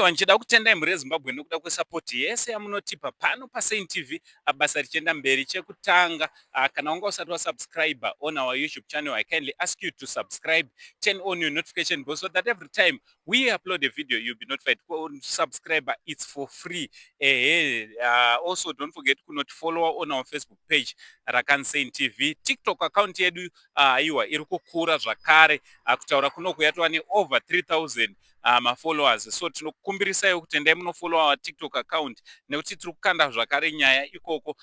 Ndichida kutendai mhuri yeZimbabwe nekuda kwesapoti yese yamunotipa pano paSaint TV, basa richienda mberi. Chekutanga, kana wanga usati wasubscribe on our YouTube channel, I kindly ask you to subscribe, turn on your notification bell so that every time we upload a video you'll be notified. Subscribe, it's for free. Ehe, also don't forget kunotifollow on our Facebook page rakanSaint TV. TikTok account yedu aiwa, iri kukura zvakare. Kutaura kunoku yatova neover 3000 mafollowers, so tinokumbirisaiwo kuti endai munofollow our TikTok account nekuti tiri kukanda zvakare nyaya ikoko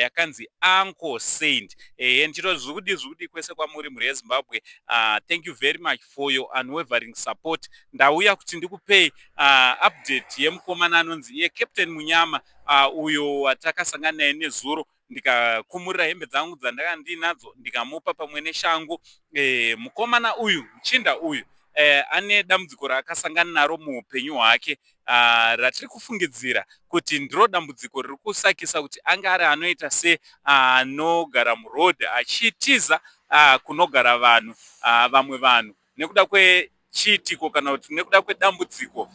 yakanzi Uncle Saint. Ehe, ndichito zvekudi zvekudi kwese kwamuri, mhuri yeZimbabwe. Thank you very much for your unwavering support. Ndauya kuti ndikupei update yemukomana anonzi iye Captain Munyama, uyo watakasangana naye nezuro, ndikakumurira hembe dzangu dzandanga ndinadzo, ndikamupa pamwe neshangu. Mukomana uyu, muchinda uyu, ane dambudziko raakasangana naro muupenyu hwake, ratiri kufungidzira kuti ndiro dambudziko riri kusakisa kuti ange ari anoita seanogara muroad achitiza kunogara vanhu, vamwe vanhu, nekuda kwechiitiko kana kuti nekuda kwedambudziko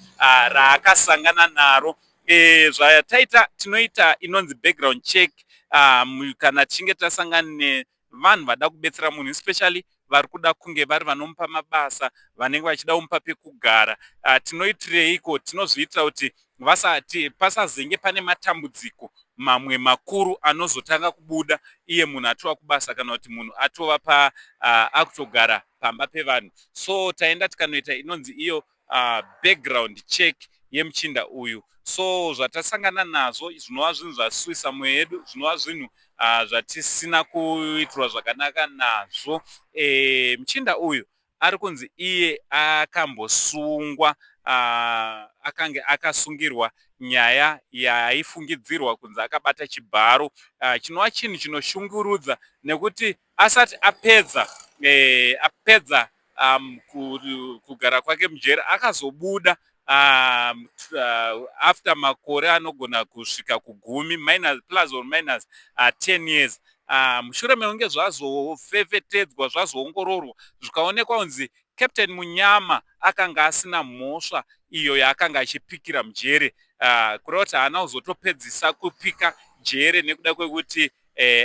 raakasangana naro. Zvataita, tinoita inonzi background check kana tichinge tasangana nevanhu vada kubetsera munhu, especially vari kuda kunge vari vanomupa mabasa, vanenge vachida kumupa pekugara. Tinoitireiko? Tinozviitira kuti vasati pasazenge pane matambudziko mamwe makuru anozotanga kubuda iye munhu atova kubasa kana kuti munhu atova pa akutogara pamba pevanhu. So taenda tikanoita inonzi iyo background check yemuchinda uyu. So zvatasangana nazvo zvinova zvinhu zvasuwisa mwoyo yedu, zvinova zvinhu zvatisina kuitirwa zvakanaka nazvo. Muchinda uyu ari kunzi iye akambosungwa, akange akasungirwa nyaya yaifungidzirwa kunzi akabata chibharo, chinova chinhu chinoshungurudza nekuti asati apedza kugara kwake mujeri, akazobuda after makore anogona kusvika kugumi, minus, plus or minus 10 years. Mushure mekunge zvazofefetedzwa, zvazoongororwa, zvikaonekwa kunzi Captain Munyama akanga asina mhosva iyo yaakanga achipikira mujere, kureva kuti haana kuzotopedzisa kupika jere nekuda kwekuti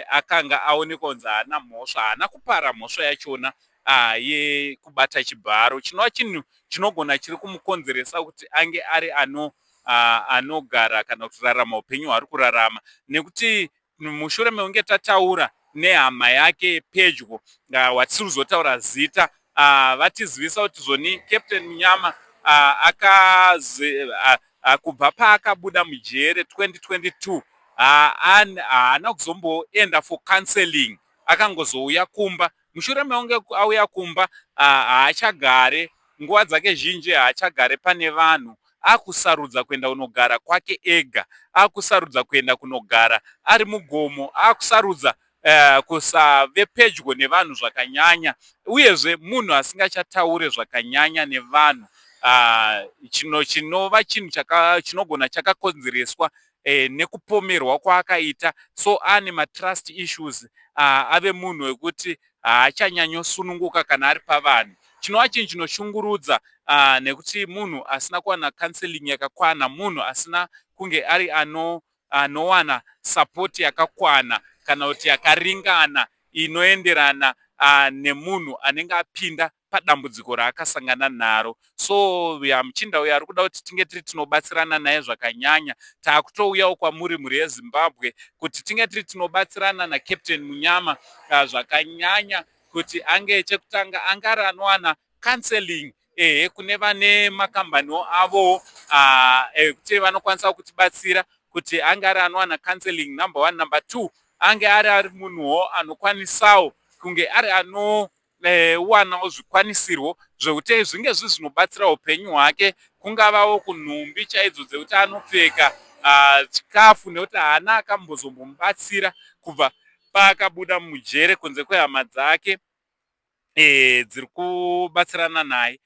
akanga aonekwa kunzi haana mhosva, haana kupara mhosva yachona yekubata chibharo, chinova chinhu chinogona chiri kumukonzeresa kuti ange ari anogara kana kurarama upenyu hwaari kurarama. Nekuti mushure mekunge tataura nehama yake pedyo, watisiri kuzotaura zita, vatizivisa kuti zvoni Captain Munyama kubva paakabuda mujere 2022 haana kuzomboenda for counseling. Akangozouya kumba. Mushure mekunge auya kumba, haachagare, nguva dzake zhinji haachagare pane vanhu. Akusarudza kuenda kunogara kwake ega, akusarudza kuenda kunogara ari mugomo, akusarudza kusave pedyo nevanhu zvakanyanya, uyezve munhu asingachataure zvakanyanya nevanhu, chinova chinhu chinogona chakakonzereswa nekupomerwa kwaakaita. So ane matrust issues, ave munhu wekuti haachanyanyosununguka kana ari pavanhu, chinova chinhu chinoshungurudza, nekuti munhu asina kuwana counseling yakakwana, munhu asina kunge ari anowana support yakakwana kana kuti yakaringana inoenderana nemunhu anenge apinda padambudziko raakasangana naro. So ya, muchinda uyu ari kuda kuti tinge tiri tinobatsirana naye zvakanyanya. Taakutouyawo kwamuri, mhuri yeZimbabwe, kuti tinge tiri tinobatsirana naCaptain Munyama zvakanyanya kuti ange, chekutanga, ange ari anowana counseling. Ehe, kune vane makambaniwo avowo ekuti vanokwanisa kutibatsira kuti ange ari anowana counseling, number one. Number two, ange ari munhuwo anokwanisawo kunge ari anowanawo zvikwanisirwo zvekuti zvinge zviri zvinobatsira upenyu hwake, kungavawo kunhumbi chaidzo dzekuti anopfeka, chikafu, nekuti haana akambozombomubatsira kubva paakabuda mujere kunze kwehama dzake dziri kubatsirana naye.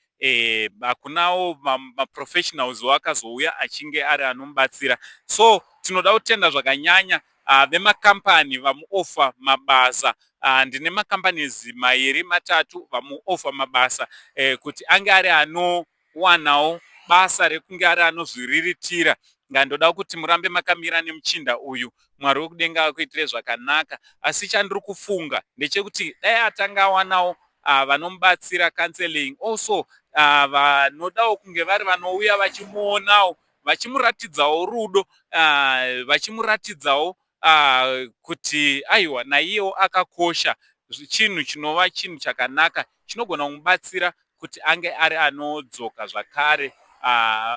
Hakunawo maprofessionals akazouya achinge ari anomubatsira. So tinoda kutenda zvakanyanya vemakambani vamuoffer mabasa. Ndine macompanies mairi, matatu vamuoffer mabasa kuti ange ari anowanawo basa. basa rekunge ari anozviriritira. Ngandoda kuti murambe makamira nemuchinda uyu. Mwari wekudenga akuitire zvakanaka. Asi chandiri kufunga ndechekuti dai atanga awanawo vanomubatsira, counseling also, vanodawo kunge vari vanouya vachimuonawo, vachimuratidzawo rudo, vachimuratidzawo kuti aiwa, naiyewo akakosha. Chinhu chinova chinhu chakanaka chinogona kumubatsira kuti ange ari anodzoka zvakare,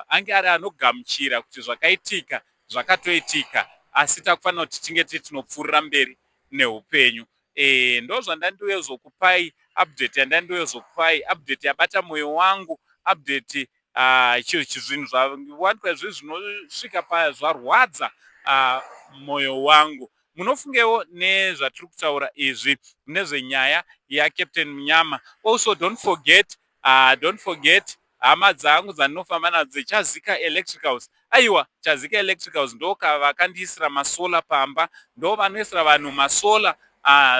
ange ari anogamuchira kuti zvakaitika zvakatoitika, asi takufanira kuti tinge tiri tinopfuurira mberi neupenyu. Ndo zvandandiwezokupai update yandandiwezokupai, update yabata mwoyo wangu, update zvinhu zvawanikwa izvi zvinosvika pazvarwadza mwoyo wangu. Munofungewo nezvatiri kutaura izvi nezvenyaya yaCaptain Munyama? Also, don't forget, hama dzangu dzandinofamba nadzo dzeChazika Electricals. Aiwa, Chazika Electricals ndokavakandiisira masolar pamba, ndo vanoisira vanhu masolar.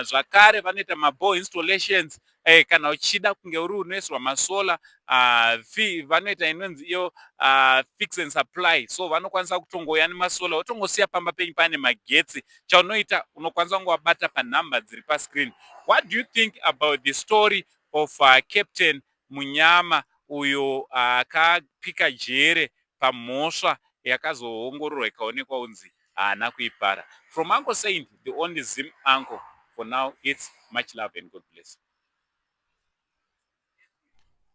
Zvakare vanoita maborehole installations. Kana uchida kunge uri unoisirwa masolar, vanoita inonzi iyo fix and supply. So vanokwanisa kutongouya nemasolar, wotongosiya pamba penyu pane magetsi. Chaunoita, unokwanisa kungovabata panhamba dziri pascreen. What do you think about the story of Captain Munyama uyo akapika jere pamhosva yakazoongororwa ikaonekwa kunzi haana kuipara? From Uncle Saint, the only Zim uncle for now, it's much love and God bless.